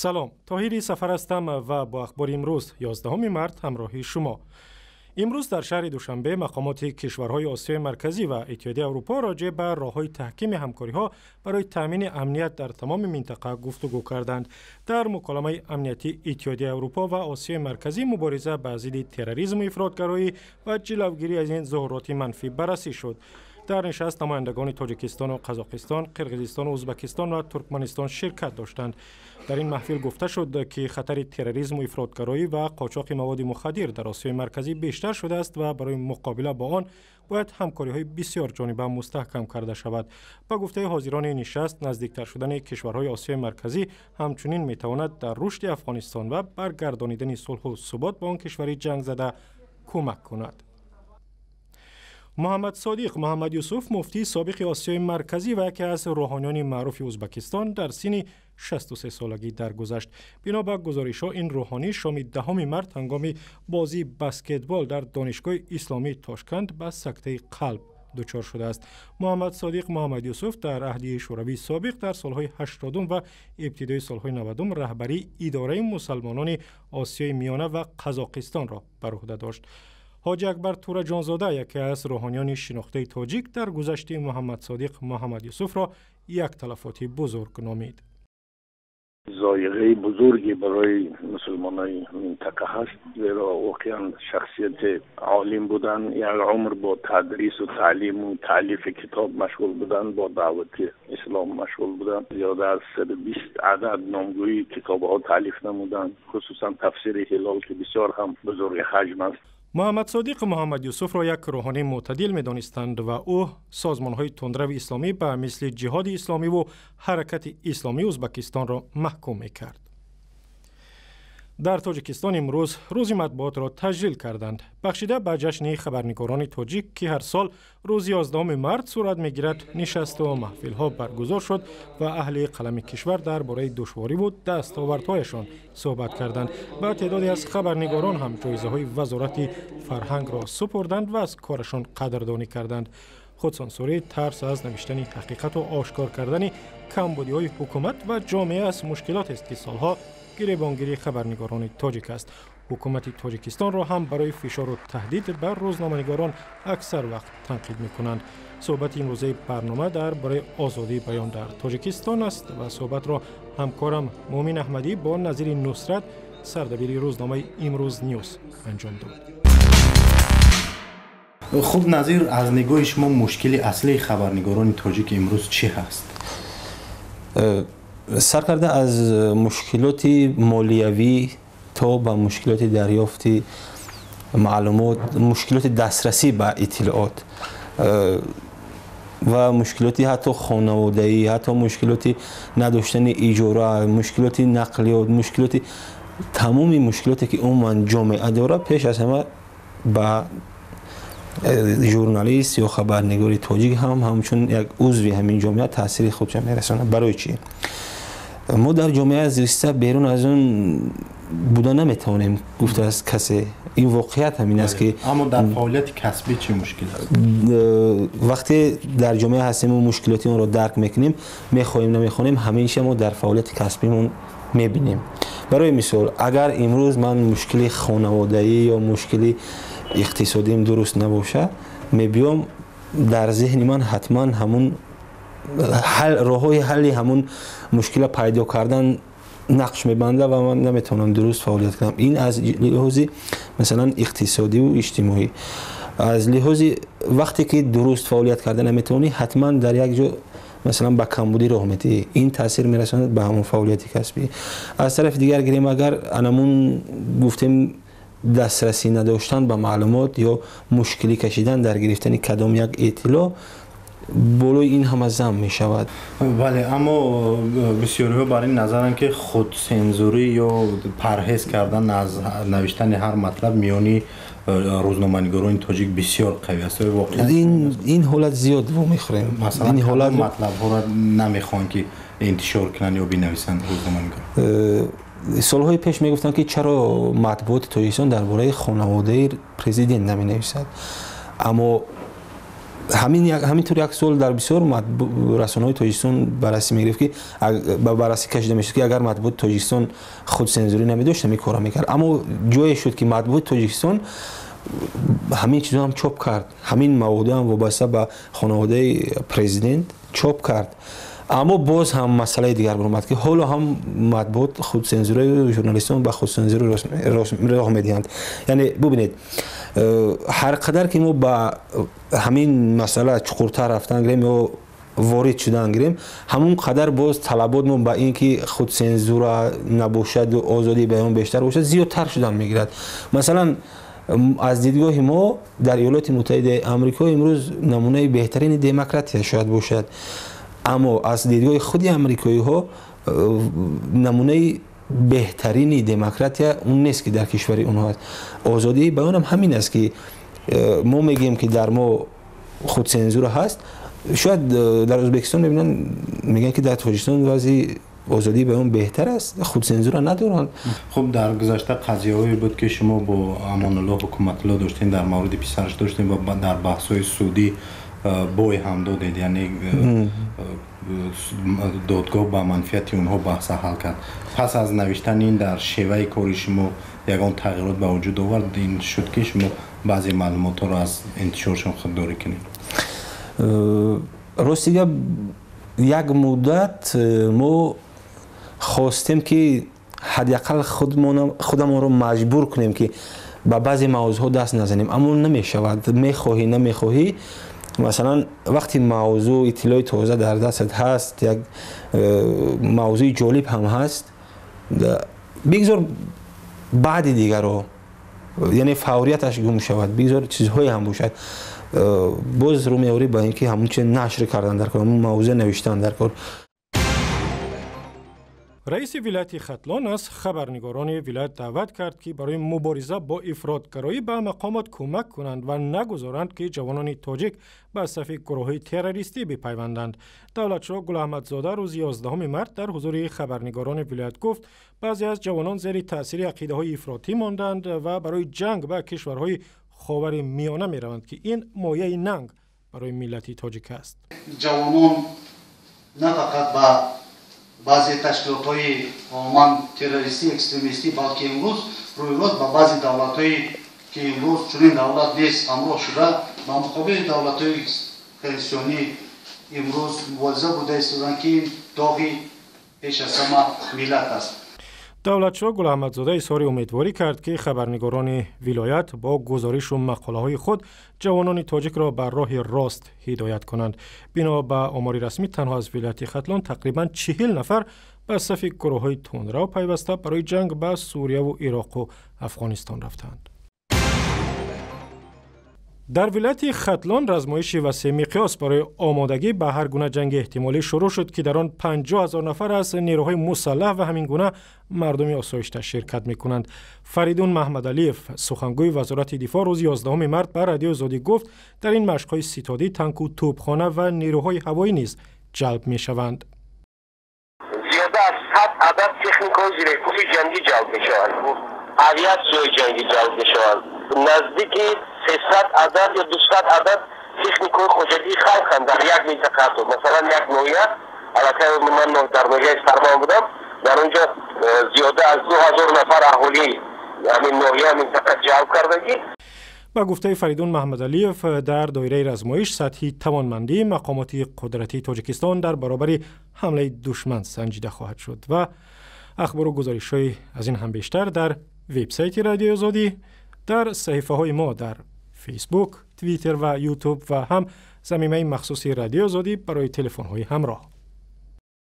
Салом, Тоҳири Сафар ҳастам ва бо ахбори имрӯз, 11 март, ҳамроҳи шумо. Имрӯз дар шаҳри Душанбе мақомоти кишварҳои Осиёи Марказӣ ва Иттиҳодияи Аврупо роҷеъ ба роҳҳои таҳкими ҳамкориҳо барои таъмини амният дар тамоми минтақа гуфтугӯ карданд. Дар муколамаи амниятии Иттиҳодияи Аврупо ва Осиёи Марказӣ мубориза ба зидди терроризму ифротгароӣ ва ҷилавгирӣ аз ин зуҳуроти манфӣ баррасӣ шуд. Дар нишаст намояндагони Тоҷикистону Қазоқистон, Қирғизистону Ӯзбекистон ва Туркманистон ширкат доштанд. Дар ин маҳфил гуфта шуд, ки хатари терроризму ифротгароӣ ва қочоқи маводи мухаддир дар Осиёи Марказӣ бештар шудааст ва барои муқобила бо он бояд ҳамкориҳои бисёрҷониба мустаҳкам карда шавад. Ба гуфтаи ҳозирони нишаст, наздиктар шудани кишварҳои Осиёи Марказӣ ҳамчунин метавонад дар рушди Афғонистон ва баргардонидани сулҳу субот ба он кишвари ҷангзада кӯмак кунад. Муҳаммад Содиқ Муҳаммад Юсуф, муфтии собиқи Осиёи Марказӣ ва яке аз рӯҳониёни маъруфи Ӯзбекистон, дар синни 63 солагӣ даргузашт. Бино ба гузоришҳо, ин рӯҳонӣ шоми 10 март ҳангоми бозии баскетбол дар Донишгоҳи Исломии Тошканд ба сактаи қалб дучор шудааст. Муҳаммад Содиқ Муҳаммад Юсуф дар аҳди Шӯравии собиқ дар солҳои 80 ва ибтидои солҳои 90 раҳбарии идораи мусалмонони Осиёи Миёна ва Қазоқистонро бар уҳда дошт. Ҳоҷи Акбар Тураҷонзода, яке аз рӯҳониёни шинохтаи тоҷик, дар гузашти Муҳаммад Содиқ Муҳаммад Юсуфро як талафоти бузург номид. Зоиғаи бузурге барои мусулмонои минтақа ҳаст, зеро воқеан шахсияти олим буданд, як умр бо тадрису таълиму таълифи китоб машғул буданд, бо даъвати ислом машғул буданд. Зиёда аз 120 адад номгӯии китобҳо таълиф намуданд, хусусан тафсири Ҳилол, ки бисёр ҳам бузурги ҳаҷм аст. Муҳаммад Содиқ Муҳаммад Юсуфро як рӯҳонии мӯътадил медонистанд ва ӯ созмонҳои тундрави исломӣ ба мисли Ҷиҳоди Исломиву Ҳаракати Исломии Ӯзбекистонро маҳкум мекард. Дар Тоҷикистон имрӯз Рӯзи матбуотро таҷлил карданд. Бахшида ба ҷашни хабарнигорони тоҷик, ки ҳар сол рӯзи 11 март сурат мегирад, нишасту маҳфилҳо баргузор шуд ва аҳли қалами кишвар дар бораи душвориву дастовардҳояшон суҳбат карданд. Ба теъдоде аз хабарнигорон ҳам ҷоизаҳои Вазорати фарҳангро супурданд ва аз корашон қадрдонӣ карданд. Худсансурӣ, тарс аз навиштани ҳақиқату ошкор кардани камбудиҳои ҳукумат ва ҷомеа аз мушкилотест, ки солҳо гиребонгирии хабарнигорони тоҷик аст. Ҳукумати Тоҷикистонро ҳам барои фишору таҳдид бар рӯзноманигорон аксар вақт танқид мекунанд. Суҳбати имрӯзаи барнома дар бораи озодии баён дар Тоҷикистон аст ва суҳбатро ҳамкорам Муъмин Аҳмадӣ бо Назири Нусрат, сардабири рӯзномаи Имрӯз Ньюс, анҷом дод. Хуб, Назир, аз нигоҳи шумо мушкили аслии хабарнигорони тоҷик имрӯз чӣ ҳаст? Сар карда аз мушкилоти молиявӣ то ба мушкилоти дарёфти маълумот, мушкилоти дастрасӣ ба иттилоот ва мушкилоти ҳатто хонаводаӣ, ҳатто мушкилоти надоштани иҷора, мушкилоти нақлиёт, мушкилоти тамоми мушкилоте, ки умуман ҷомеа дорад, пеш аз ҳама ба журналист ё хабарнигори тоҷик ҳам ҳамчун як узви ҳамин ҷомеа таъсири худша мерасонад. Барои чӣ? Мо дар ҷомеа зиста, берун аз он буда наметавонем, гуфтааст касе. Ин воқеият ҳамин аст, ки Аммо дар фаъолияти касбӣ чӣ мушкил аст? Вақте дар ҷомеа ҳастем ва мушкилоти онро дарк мекунем, мехоҳем, намехоҳем, ҳамеша мо дар фаъолияти касбимон мебинем. Барои мисол, агар имрӯз ман мушкили хонаводаӣ ё мушкили иқтисодиам дуруст набошад, мебиём, дар зеҳни ман ҳатман ҳамун роҳҳои ҳалли ҳамун мушкила пайдо кардан нақш мебанда ва ман наметавонам дуруст фаъолият кунам. Ин аз лиҳози, масалан, иқтисодиву иҷтимоӣ. Аз лиҳози вақте ки дуруст фаъолият карда наметавонӣ, ҳатман дар як ҷо, масалан, ба камбудӣ роҳ медиҳӣ. Ин таъсир мерасонад ба ҳамон фаъолияти касбӣ. Аз тарафи дигар гирем, агар анамун гуфтем, дастрасӣ надоштан ба маълумот ё мушкилӣ кашидан дар гирифтани кадом як иттилоъ, болои ин ҳама зам мешавад. Бале, аммо бисёриҳо бар ин назаранд, ки худсензурӣ ё парҳез кардан аз навиштани ҳар матлаб миёни рӯзноманигорони тоҷик бисёр қавӣ аст. Воқеан Ин ҳолат зиёд вомехӯрем. Масалан, ҳолат матлабҳоро намехоҳанд, ки интишор кунанд ё бинависанд рӯзноманигор? Солҳои пеш мегуфтанд, ки чаро матбуоти Тоҷикистон дар бораи хонаводаи президент наменависад, аммо Ҳамин тур як суол дар бисёр расонаҳои Тоҷикистон баррасӣ мегирифт, ки ба баррасӣ кашида мешуд, ки агар матбуоти Тоҷикистон худсензурӣ намедошт, ҳамин корро мекард. Аммо ҷое шуд, ки матбуоти Тоҷикистон ҳамин чизо ҳам чоп кард, ҳамин маводҳо ҳам вобаста ба хонаводаи президент чоп кард. Аммо боз ҳам масъалаи дигар баромад, ки ҳоло ҳам матбуот худсензураи журналистон ба худсензурӣ роҳ медиҳанд. Яъне бубинед, ҳар қадар ки мо ба ҳамин масъала чуқуртар рафтан гирем ё ворид шудан гирем, ҳамон қадар боз талабот мо ба ин ки худсензура набошаду озодии баён бештар бошад, зиёдтар шудан мегирад. Масалан, аз дидгоҳи мо дар Иёлоти Муттаҳидаи Амрико имрӯз намунаи беҳтарини демократия шояд бошад, аммо аз дидгоҳи худи амрикоиҳо намунаи беҳтарини демократия он нест, ки дар кишвари онҳо аст. Озодии баёнам ҳамин аст, ки мо мегӯем, ки дар мо худсензура ҳаст. Шояд дар Ӯзбекистон мебинанд, мегӯянд, ки дар Тоҷикистон вазъи озодии баён беҳтар аст, худсензура надоранд. Хуб, дар гузашта қазияҳое буд, ки шумо бо Амонулло Ҳукуматулло доштем, дар мавриди писараш доштем ва дар баҳсҳои судӣ бой ҳам додед, яъне додгоҳ ба манфиати онҳо баҳса ҳал кард. Пас аз навиштани ин дар шеваи кори шумо ягон тағйирот ба вуҷуд овард? Ин шуд, ки шумо баъзе маълумотҳоро аз интишоршон худдорӣ кунед? Рости гап, як муддат мо хостем, ки ҳадди ақал худамонро маҷбур кунем, ки ба баъзе мавзӯъҳо даст назанем, аммо намешавад. Мехоҳӣ, намехоҳӣ, масалан, вақти мавзӯъ, иттилои тоза дар дастат ҳаст, як мавзӯи ҷолиб ҳам ҳаст, бигзор баъди дигаро, яъне фаврияташ гум шавад, бигзор чизҳое ҳам бошад, боз рӯ меорӣ ба ин ки ҳамун чи нашр кардан дар кор, ҳамун мавзӯъ навиштан дар кор. Раиси вилояти Хатлон аз хабарнигорони вилоят даъват кард, ки барои мубориза бо ифротгароӣ ба мақомот кӯмак кунанд ва нагузоранд, ки ҷавонони тоҷик ба сафи гурӯҳҳои террористӣ бипайванданд. Давлатшоҳ Гулаҳмадзода рӯзи 11 март дар ҳузури хабарнигорони вилоят гуфт, баъзе аз ҷавонон зери таъсири ақидаҳои ифротӣ монданд ва барои ҷанг ба кишварҳои Ховари Миёна мераванд, ки ин мояи нанг барои миллати тоҷик аст. Ҷавонон на фақат ба баъзе ташкилотҳои умуман террористӣ, экстремистӣ, балки имрӯз рӯйрост ба баъзе давлатҳое, ки имрӯз чунин давлат нест, ҳамроҳ шуда, ба муқобили давлатҳои конститутсионӣ имрӯз мубориза бурда истоданд, ки ин доғи пеш аз ҳама миллат аст. Давлатшоҳ Гулаҳмадзода изҳори умедворӣ кард, ки хабарнигорони вилоят бо гузоришу мақолаҳои худ ҷавонони тоҷикро ба роҳи рост ҳидоят кунанд. Бино ба омори расмӣ, танҳо аз вилояти Хатлон тақрибан 40 нафар ба сафи гурӯҳҳои тундрав пайваста, барои ҷанг ба Сурияву Ироқу Афғонистон рафтанд. Дар вилояти Хатлон размоиши васеъмиқёс барои омодагӣ ба ҳар гуна ҷанги эҳтимолӣ шурӯъ шуд, ки дар он 50 000 нафар аз нерӯҳои мусаллаҳ ва ҳамин гуна мардуми осоишта ширкат мекунанд. Фаридун Маҳмадалиев, сухангӯи Вазорати дифоъ, рӯзи 11 март ба Радиои Озодӣ гуфт, дар ин машқҳои ситодӣ танку тӯбхона ва нерӯҳои ҳавоӣ низ ҷалб мешаванд. Зиёда аз 100 адад техникаҳои зиреҳпӯши ҷангӣ ҷалб мешаванд, авиатсияҳои ҷангӣ ҷалб мешаванд, наздики 300 адад ё 200 адад техникаҳои хоҷагии халқанд дар як минтақа. Ҳатто масалан, як ноҳия, аллакай ман дар ноҳияи Сарман будам, дар он ҷо зиёда аз 2000 нафар аҳолии ҳамин ноҳия, минтақа ҷалб кардагӣ. Ба гуфтаи Фаридун Маҳмадалиев, дар доираи размоиш сатҳи тавонмандии мақомоти қудратии Тоҷикистон дар баробари ҳамлаи душман санҷида хоҳад шуд. Ва ахбору гузоришҳои аз ин ҳам бештар дар вебсайти Радиои Озодӣ, дар саҳифаҳои мо дар Фейсбук, Твиттер ва Ютуб ва ҳам замимаи махсуси Радиои Озодӣ барои телефонҳои ҳамроҳ.